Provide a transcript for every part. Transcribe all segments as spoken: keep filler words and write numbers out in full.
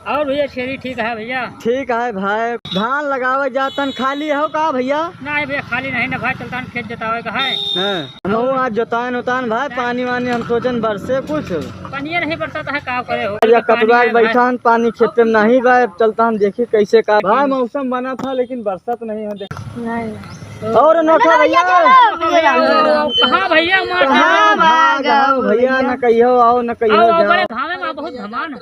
और भैया, छेरी ठीक है भैया? ठीक है भाई। धान लगावे जातन, खाली हो का भैया? नहीं भैया, खाली नहीं ना भाई, चलतन खेत जोतावे का है। हाँ, हमहू आज जोतान उतान भाई, पानी वानी हम सोचन बरसे कुछ। पानी नहीं बरसत है, का करे हो? भैया, कटवा के बैठा हन, पानी खेत में नहीं बा, अब चलतन देखी कैसे का। भाई, मौसम बना था लेकिन बरसत नहीं है, देख। नहीं। और नोखा भैया। हाँ भैया, मार कहाँ भाग आओ भैया, न कहियो आओ, न कहियो आओ, आओ, जाओ। बड़े घामे में बहुत घमान।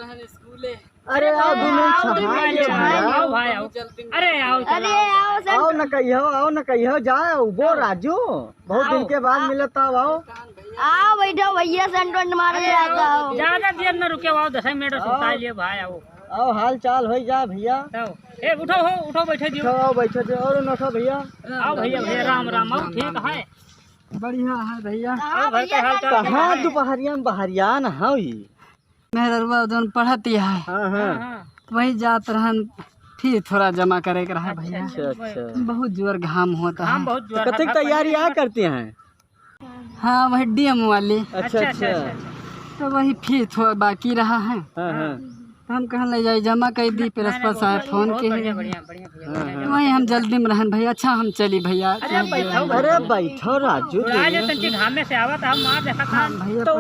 अरे आओ, दो मिनट आओ, छहा भाई, ले आओ, भैया। आओ भाई, आओ। अरे आओ, अरे चलो। आओ सर। आओ न कहियो, आओ न कहियो, जाओ, वो राजू, बहुत दिन के बाद मिलत, आओ, आओ। आओ बैठो भैया, संट वंट मारे अरे जाता आओ, हो। ज्यादा देर न रुके, आओ, दस मिनट सुता लिए भाई, आओ। आओ, हाल चाल होई जा भैया। तो, ए, उठो हो, उठो, बैठे दियो। उठो, आओ, बैठे दियो। और नोखा भैया। आओ भैया, भैया, राम राम, आओ, ठीक है। बढ़िया है भैया। आओ, घर के हाल चाल ठीक कहाँ है? दोपहरिया में बहरिया न हई? मेहररुआ जौन पढ़त ही है। हाँ, हाँ। हाँ, हाँ। तो वही जात रहन, फीस थोड़ा जमा करे के रहा भैया। अच्छा, अच्छा। बहुत जोर घाम होता है। बहुत जोर तो कतई तैयारी आ करती हैं? हाँ, वही डीएम वाली। अच्छा, अच्छा, अच्छा, अच्छा। अच्छा। तो वही फीस थोड़ा बाकी रहा है। हाँ, हाँ। तो हम कहन ले जाई जमा कर दी, प्रिंसिपल साहब फोन के हैं। बढ़िया, बढ़िया, बढ़िया, हाँ, बढ़िया। हाँ। वही हम जल्दी में रहन भैया। अच्छा, हम चली भैया। अरे बैठो, अरे बैठो राजू, थोड़ा आज तनकी घामे से आवत, हम मार देखा था। हाँ भैया, तो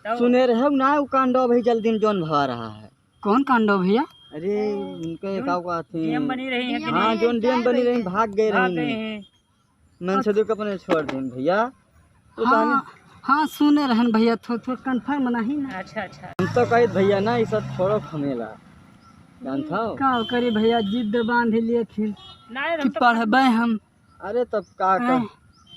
तो सुने रहे ना, उ कांडो भाई जल्दी में जौन भवा रहा है। कौन कांडो भैया? अरे, उनके का कहते हैं? डीएम बनी रही है कि हाँ, नहीं? जौन डीएम बनी रही, भाग गए भाग रही। गए हैं। मनसेधु के अपने छोड़ दें भैया। तो हाँ, हाँ, सुने रहन भैया, थो-, थोड़ा confirm नहीं ना। अच्छा, अच्छा। हम तो कहित भैया ना, ये सब छोड़ो झमेला। जानत हो? का करी भैया, जिद बांध लिए फिर नहीं, कि हम तो पढ़बे हम। अरे तब का कर, हाँ।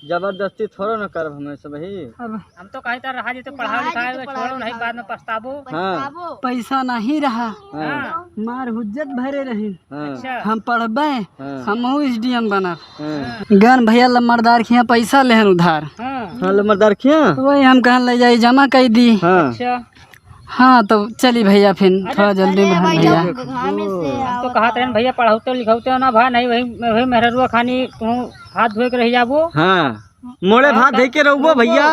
जबरदस्ती थोड़ो न करब हमें से भाई। अब हम तो कहित रहा जी, तो पढ़ाओ लिखाओ, छोड़ो नहीं, बाद में पछताबो। हाँ। पैसा नहीं रहा। हाँ। मार हुज्जत भरे रही। हाँ। अच्छा। हम पढ़बे, हाँ। हमहू एसडीएम बनब। हाँ। गन भैया लम्बरदार खिया पैसा लेहन उधार। हाँ। हाँ, लम्बरदार खिया। तो वही हम कहन ले जाई, जमा कर दी। हाँ। अच्छा। हाँ, तो चली भैया, फिर अरे थोड़ा जल्दी में रहन भैया। हम तो कहत रहन भैया, पढ़ौते लिखौते ना भाई, नहीं वही, वही मेहररुआ खानी तू हाथ धोए के रह जाबो। हाँ, मोड़े भात धोए के रहबो भैया।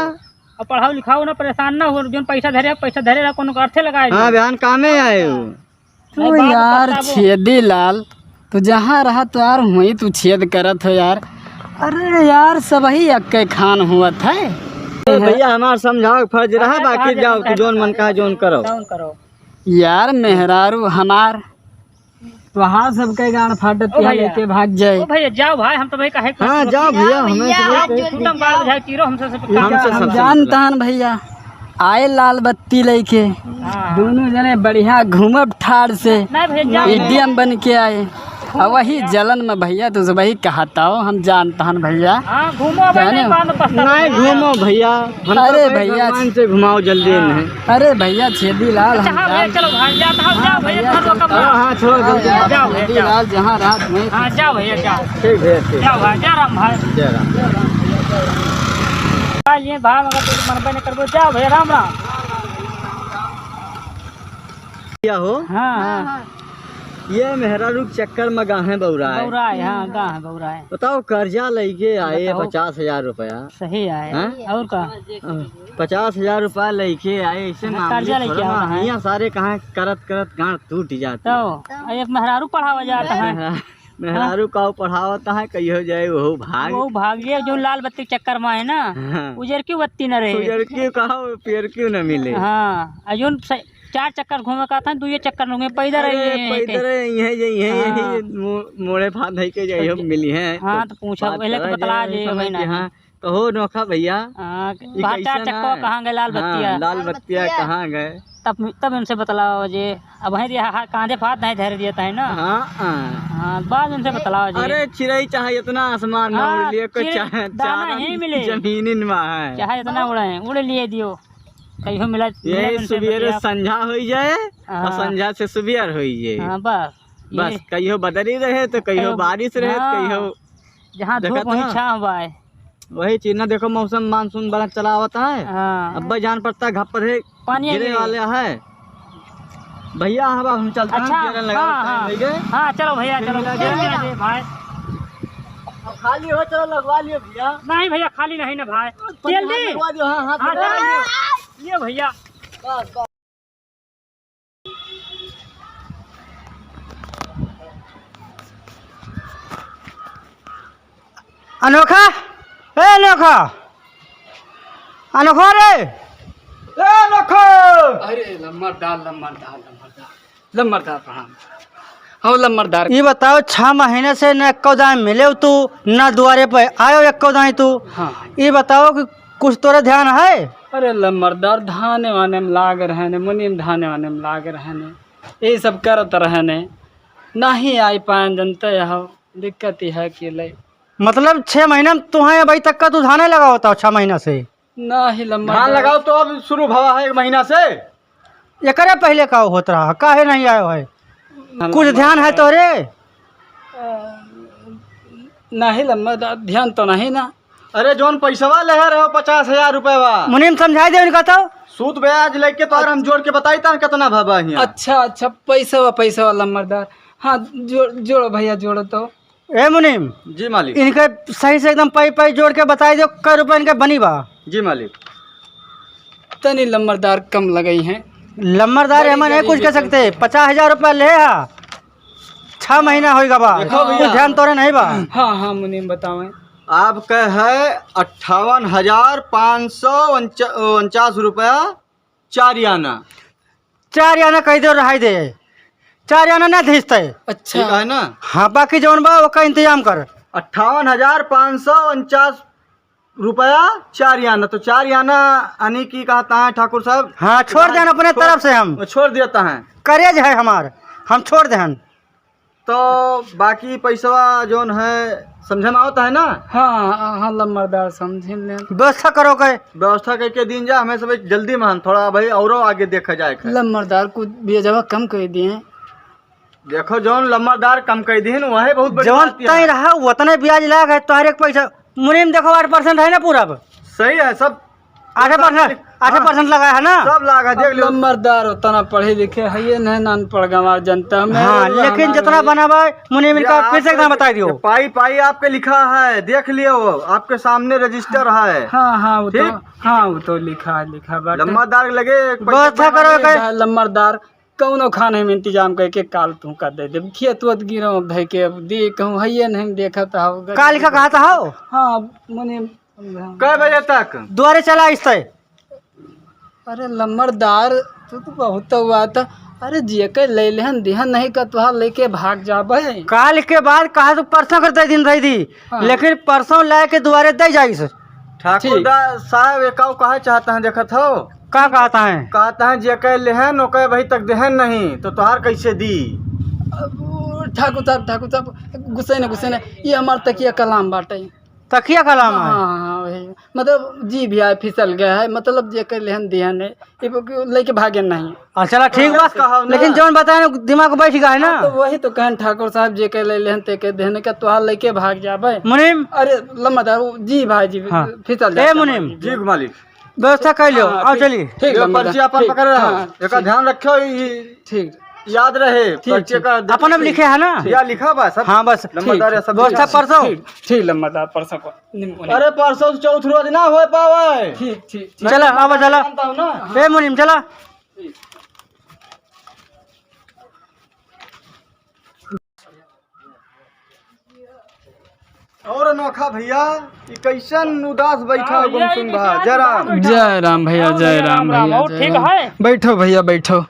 और पढ़ाओ लिखाओ ना, परेशान ना हो, जोन पैसा धरे, पैसा धरे रहा, कोनो अर्थे लगाए हाँ, दे। बयान कामे आए हो। तू यार छेदी लाल, तू जहाँ रहा तो यार हुई तू छेद करत हो यार। अरे यार, सबही अक्के खान हुवत है। अरे भैया, हमार समझाओ फर्ज रहा, बाकी जाओ, तू जोन मन कहा जोन करो। यार मेहरारू हमार, तोहार सबके गांड फाटत ओ भैया। लेके भाग जाए। ओ भैया, जाओ भाई, हम तो भाई कहे हाँ, जाओ भैया, हमें भैया, सब आप कुटुम बाल बुझाए, तीरो हमसे सब हमसे हम सब जानत हन भैया, आए लाल बत्ती लेके, हाँ। दोनों जने बढ़िया घूमब ठाड़ से, नहीं भैया, जाओ। एसडीएम बन के आए। अब वही जलन में भैया, तो वही कहता हो, हम जानत हन भैया। हाँ, घूमो, अब जाने? नहीं, बाद में पछताओ। नहीं, घूमो भैया। हम तो अरे कहे भैया। भगवान से घुमाओ जल्दी हाँ। इन्हें। अरे भैया, छेदी लाल, अच्छा, हम हाँ भैया, जान- चलो भाई, जाता हूँ, हाँ जाओ भैया, भैया, घर रोका हाँ, मत। हाँ, छोड़ दो, जाओ। जाओ भैया, छेदी जाओ। लाल जहाँ रात में हाँ, जाओ भैया, जाओ। ठीक भैया, ठीक। जाओ भाई, जय राम भाई। जय राम। भाई, ये भाई, मगर तू मनबे नहीं करबो, जाओ भैया, राम राम। क्या हो? हाँ, हाँ। ये मेहरारू के चक्कर में गाहें बौराए। बौराए, हाँ, गाहें बौराए। बताओ, कर्जा लेके आए बताओ। पचास हजार रुपया। सही आए। हाँ? और का? हाँ, पचास हजार रुपया लेके आए, ऐसे हाँ, मामले कर्जा लेके थोड़ा आओ, ना हाँ। हियाँ सारे कहाँ करत करत गांड टूट जाते तो, हैं। एक मेहरारू पढ़ावा जाता है। हाँ, मेहरारू का पढ़ावता है, कहियो जाए वो भाग। वो भाग, ये जो लाल बत्ती के चक्कर में है ना, हाँ। उजर की बत्ती न रहे। उजर की कहा, पियर क्यों न मिले। हाँ, और जो स-, चार चक्कर घूमे का था, दुए चक्कर में पैदल अरे, रही है, पैदल रही है, यही, यही, हाँ। यही मो-, मोड़े फांद है के जाइए, हम मिली हैं। हाँ, तो तो पूछा, बात पहले तो करा बतला जाए, दे, समय वही कि ना। हाँ, कहो नोखा भैया। हाँ, ये बाहर कैसे चार ना चक्कर है? कहाँ गए लाल हाँ, बत्तिया? लाल बत्तिया कहाँ गए? तब, तब इनसे बतलाओ जे, अब है दिया, हा-, कांधे फात नहीं धर दिया था, है ना? हाँ, हाँ। हाँ, बाद इनसे बतलाओ जे। अरे, चिड़ै चाहे इतना आसमान में हाँ, उड़ लिए, कोई चिड़ै चाहे दाना चारा ही मिले। जमीन में है। चाहे इतना उड़े, उड़ लिए दियो। कहियो मिला, मिला यही इनसे सुबेरे बतिया। संझा होई जाए और हाँ। संझा से सुबेर होई जाए। हाँ, बस। बस, ये कहियो बदरी रहे तो कहियो कहियो, बारिश रहे, हाँ। कहियो जहाँ धूप देखत वहीं हाँ। छाँव बाए। वही चीज ना, देखो मौसम मानसून बड़ा चला होता है। हाँ। अब जान पड़ता घप पर है, पानी गिरे आइए। वाले है। भैया, अब हम चलते हैं, अच्छा, पेरन लगा हाँ, देते हैं, हाँ। भैया। हाँ, चलो भैया, फिर चलो। मिला फिर जाए। मिला जाए, भाई। अब खाली हो, चलो लगवा लियो भैया। नहीं भैया, खाली नहीं ना भाई। तेल दी? लगवा दियो, हाँ, हाँ, हाँ, लगवा चलो। दियो। ये भैया। बस, बस। अनोखा, ए अनोखा, अनोखा रे, ए अनोखा। अरे लम्बरदार, लम्बरदार, लम्बरदार, लम्बरदार प्रणाम। हो लम्बरदार। ई बताओ, छह महीने से न एको दाईं मिलेउ तू, न दुआरे पे आयो एको दाईं तू। हाँ। ई बताओ कि कुछ तोरे ध्यान है? अरे लम्बरदार, धाने वाने में लाग रहेन, मुनीम धाने वाने में लाग रहेन, यही सब करत रहेन, नाहीं आइ पाएन, जनते हो। दिक्कत ई है कि ले। मतलब छह महीना में तुहें अबहीं तक का तू धाने लगावत हो, छह महीना से? नाहीं लम्बरदार। धान लगाओ तो अब शुरू भवा है एक महीना से। एकरे पहिले का होत रहा, काहे नहीं आयो है? कुछ ध्यान है तोरे? अ, नाहीं लम्बरदार, ध्यान तो नहीं ना। अरे जौन पैसवा लेहे रहो पचास हजार रुपयवा। मुनीम समझाइ दे इनका तो। सूद ब्याज लेके तोहर हम जोड़ के बताई ता कितना भवा हियाँ। अच्छा, अच्छा, पैसवा, पैसवा लम्बरदार। हाँ, जोड़, जोड़ो भइया, जोड़ो तो। ए मुनीम, जी मालिक। इनके सही से एकदम पाई पाई जोड़ के बताई दो, कै रुपया इनके बनी बा। जी मालिक। तनी लम्बरदार कम लगइहें। लम्बरदार बड़ी एमन नहीं गरीब कुछ कह है। सकते, पचास हजार रुपया ले हा, छह महीना होइगा बा, देखो भइया। कुछ ध्यान तोरे नहीं बा। हाँ, हाँ, मुनीम बतावें। आपका है अट्ठावन हजार पाँच सौ उनचास रुपया चार आना। चार आना कहि दे, रहाई दे, चार आना ना धीसते। अच्छा। ठीक है ना? हाँ, बाकी जौन बा ओका इंतजाम कर। अट्ठावन हजार पाँच सौ उनचास रुपया चार आना, तो चार आना यानी कि कहता है ठाकुर साहब, हाँ, छोड़ देन अपने छोड़, तरफ से हम। छोड़ देता है। करेज है हमार, हम छोड़ देहन। तो बाकी पैसवा जौन है, समझे में आवत है ना? हाँ, हाँ, हाँ, लम्बरदार, समझिन लेन। व्यवस्था करो के। व्यवस्था करके दीन जा, हमें सब जल्दी में हन, थोड़ा भाई औरो आगे देखा जाए के। लम्बरदार, कुछ ब्याजवा कम कर दिए। देखो, जौन लम्बरदार कम कर दिए, वही बहुत बड़ी जौन बात है। तय रहा, उतने ब्याज लाग है, तोहरे एक पैसा, मुनीम देखो, आठ परसेंट है ना पूरा अब। सही है, सब आठे परसेंट, आठे हाँ। परसेंट लगा है ना? सब लाग है, देख लियो। लम्बरदार उतना पढ़े लिखे है, ये नहीं नान पड़ गंवार जनता में। हाँ, लेकिन जितना बना बा, मुनीम इनका फिर से एक दाम बताई दियो। पाई, पाई आपके लिखा है, देख लियो, आपके सामने रजिस्टर है। हाँ, हाँ, वो तो, ठीक? हाँ, वो तो लिखा है, लिखा बाटे। लम्बरदार लगे एक पैसा व्यवस्था करो, कहे। लम्बरदार, कौनो खाने में इंतजाम करके काल तू का दे देब। खेत वत गिरो धइ के अब दे कहूँ, हइये नहीं देखत हो। काल का कहत हो? हाँ, मने कै बजे तक? दुआरे चला आइस तै। अरे लम्बरदार, तू तो बहुत हुआ था। अरे जेके ले लेहन दिहन नहीं का तुहार लेके भाग जाबे। काल के बाद कहा तू परसों कर दे दिन रही दी, हाँ। लेकिन परसों लाए के दुआरे दे जाइस। ठाकुर ठीक। दा-, साहब, एक आउ कहा चाहता है, देखत हो? का कहता है? कहता है, जेके लेहन, ओके अबही तक देहन नहीं, तो तोहार कैसे दी? अब ठाकुर साहब, ठाकुर साहब, गुस्से न, गुस्से न, ये हमार तकिया कलाम बाटे। तकिया कलाम है? हाँ, हाँ, वही। मतलब, जी भैया, फिसल गया है, मतलब, जेके लेहन देहन है, ये लेके भागे नहीं। अच्छा, चला, ठीक बा, कहो ना। लेकिन जौन बताए ना, दिमाग में बैठ गया है ना। हाँ, तो वही तो कहन ठाकुर साहब, जेके ले लेहन, तेके देहन, का तोहार लेके भाग जाबे। मुनीम। अरे, लम्बा था, वो, जी भाई जी, हाँ। फिसल ए जाता है मुनीम। भाई जी। जी मालिक। व्यवस्था कर लियो, हाँ, आओ ठीक, चलिए। ठीक, ये लम्बा पर्ची था, अपन ठीक, पकड़ रहा। हाँ, एका ठीक। ध्यान रखियो, ये ठीक। याद रहे, ठीक, पर्ची ठीक। का अपन अब लिखे है ना? या लिखा बा सब? हाँ, बस। लम्बरदार ठीक, या सब व्यवस्था लिखा। परसों। ठीक, ठीक, लम्बरदार परसों को। अरे, परसों से चौथ रोज ना हो पावे। ठीक, ठीक, ठीक। चला, आवा, चला। जानता हूँ ना। ए मुनीम, चला। और अनोखा भैया, ई कैसन उदास बैठा हो, गुमसुम भा? जय राम। जय राम भैया, जय राम भैया, और जय ठीक राम। है? बैठो भैया, बैठो।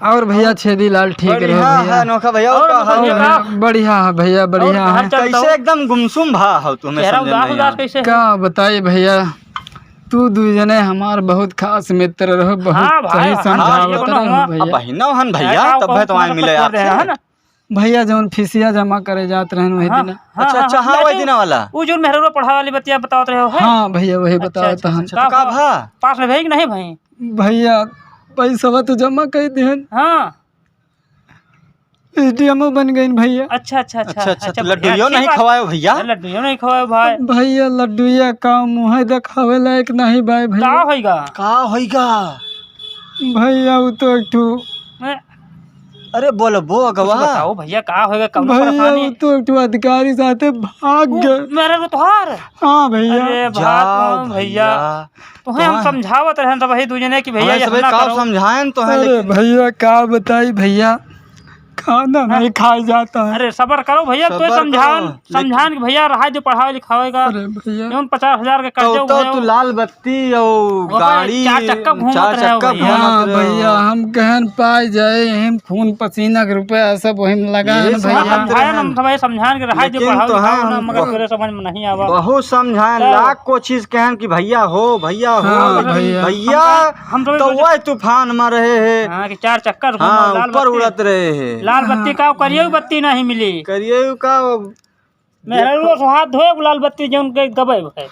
और भैया छेदी लाल ठीक रहो बढ़िया भैया। है अनोखा भैया, और और का हाल बताइए चाल? आप? बढ़िया है भैया, बढ़िया और है। घर चलता कैसे हो? एकदम गुमसुम भा हो तुम्हें चेहरा समझ उदास नहीं उदास आया। कैसे है? का बताई भैया, तू दुइ जने हमार बहुत खास मित्र रहो, बहुत हाँ भाई, सही हाँ, समझावत हाँ, रहो हाँ। भैया। अब बहिना हन भैया, ऐसा तब कौन तो आए तुम्हारा मिले पत्थर दे, आपसे। है ना? भैया जौन फीसिया जमा करे जात रहन वही हाँ, दिन। हाँ, अच्छा, हाँ, अच्छा, हाँ, हाँ, वही लेकिन दिन वाला। वो जो मेहरवा पढ़ा वाली बतिया बतावत रहे हो, है? हाँ भैया, वही अच्छा, बतावत अच्छा, हन। अच्छा, तो का का भा? पास में भाई कि नहीं भाई? भैया, पैसवा तो जमा कर दिहन। हाँ। एसडीएमओ बन गइन भैया। अच्छा, अच्छा, अच्छा, अच्छा, अच्छा, अच्छा, तो बढ़िया, लड्डूयो अच्छी नहीं बात। खवायो भैया? अरे, लड्डूयो नहीं खवायो भाई। भैया, लड्डूया का मुँह देखावे लायक नहीं बाय भैया। का होइगा? का होइगा? भैया, वो तो एक ठो हैं? अरे बोलबो कुछ अगवा। बताओ भैया, का होइगा, कौनो भैया, परेशानी? वो तो एक ठो अधिकारी साथे भाग वो गए। मेरे को तोहार? हाँ भैया। अरे जा भाग भैया। भैया। तोहे हम तोहे समझावत रहन सब वही दू जने कि भैया, हमें ये सबे हम ना का करो। समझाएन तोहे, अरे लेकिन भैया, का बताई भैया, आना नहीं खाए जाता है। अरे सबर करो भैया, तो सबर समझान, करो। समझान कि भैया रहा दे पढ़ावे लिखावे का। अरे भैया। जौन पचास हजार के तो, कर्जा तो उठाए तू हो। लाल बत्ती और वो भाई, गाड़ी, चार चक्का घूमत चार रहे हो चक्का भैया। घूमत हाँ रहे हो। भैया, हम कहन पाए जाए, हम खून पसीना के रुपया सब वही में लगा ये है सब भैया। हम भैया। हम भाई समझान के रहा दे लेकिन पढ़ावे तो लिखावे हम ना, मगर बहुत तेरे समझ में नहीं आवा। बहुत समझाएन, तो लाख कोशिश कहन कि भैया हो, भैया हो, हाँ, लेकिन भैया। भैया हम तो तो वही तूफान में रहे हैं। हाँ, कि चार चक्कर घूमो, हाँ, लाल ऊपर बत्ती, उड़त रहे हैं। लाल बत्ती हाँ। का, करियो बत्ती नहीं मिली। करियो का? मेहरारू से हाथ धोए, लाल बत्ती जौन के गबे भाई।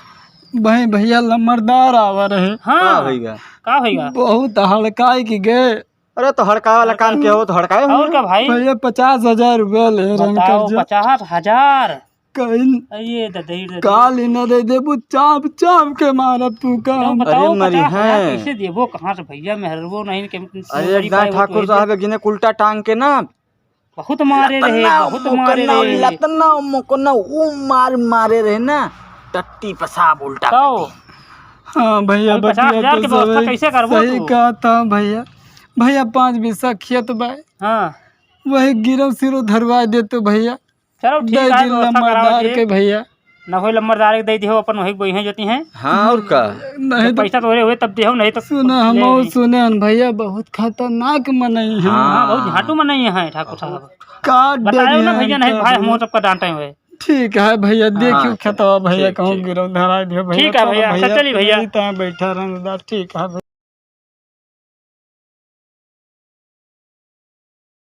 भाई, भैया लम्बरदार आवा रहे। हाँ। का होइगा? का होइगा? बहुत हड़काए कि गए। अरे, तो हड़काए वाला काम के हो, तो हड़काए और होंगे। का भाई? भैया, पचास हजार रुपया ले रहे हैं बताओ, कर्जा। पचास हजार? कहीं अरे दादा, ये दादा। काल ही न दे देबू, चाप चाप के मारब तू का। तो बताओ, अरे मरी पचास हजार हैं। कैसे देबो, कहाँ से भैया, मेहरबो नहीं के, अरे नहीं एक दाई पाए वो ठाकुर तो साहब, एक जने उल्टा टांग के ना, बहुत मारे रहे, लतना बहुत मारे मुकन्ना, रहे। लतना मुकन्ना, वो मार मारे रहे ना, टट्टी पेशाब उल्टा तो? कर दी। हाँ भैया, अभी पचास हजार बतिया के तो व्यवस्था सही, कैसे करबो सही तू? कहा था भैया। भैया, पाँच बीसा खेत बा, हाँ। वही गिरव सिरो धरवा दे तो भैया। चलो ठीक दे है, दिल व्यवस्था कराओ लम्बरदार जी। के भैया। ना होई लम्बरदार के दे दिहो, अपन वही बोई हैं जोती हैं। हाँ, और का? नहीं जब तो पैसा तोरे हुए तब दिहो, नहीं तो सुना, हम ले और ली। सुने हन भैया, बहुत खतरनाक मनई है। हाँ, बहुत झांटू मनई है ठाकुर साहब। काट बतायो ना देने भैया, नहीं इनका भाई, हम भैया। वो सबका डांटे हुए। ठीक है भैया, देखियो हाँ, खेतवा भैया, ठीक, कहूँ ठीक। गिरव धरा दियो भैया। ठीक है चलो भैया, अच्छा भैया, चलिए भैया। यही तो बैठा रंगदार, ठीक है भैया।